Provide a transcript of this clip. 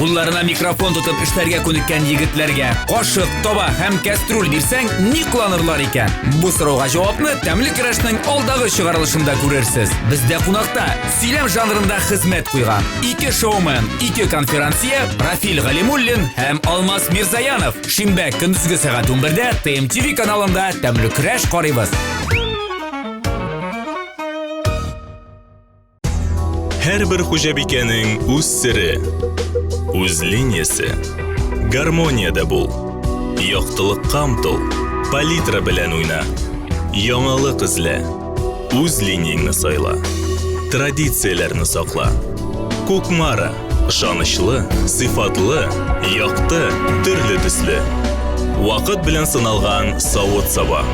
Кулларына микрофон тотып эшләргә күнеккән егетләргә кашык, таба һәм кәстрүл бирсәң, ни кыланырлар икән? Бу сорауга җавапны Тәмле көрәшнең алдагы чыгарылышында күрерсез. Бездә кунакта сөйләм жанрында хезмәт куйган ике шоумен, ике конферансье Рафил Галимуллин һәм Алмаз Мирзаянов. Шимбә көндезге сәгать 11-дә ТМТВ каналында Тәмле көрәш карыйбыз. Һәрбер хуҗабикәнең үз сере, үз линиясе. Гармониядә бул. Яктылыкка омтыл. Палитра белән уйна. Яңалык эзлә. Үз линияңне сайла. Традицияләрне сакла. Кукмара. Ышанычлы, сыйфатлы, якты, төрле төсле. Вакыт белән сыналган савыт-саба.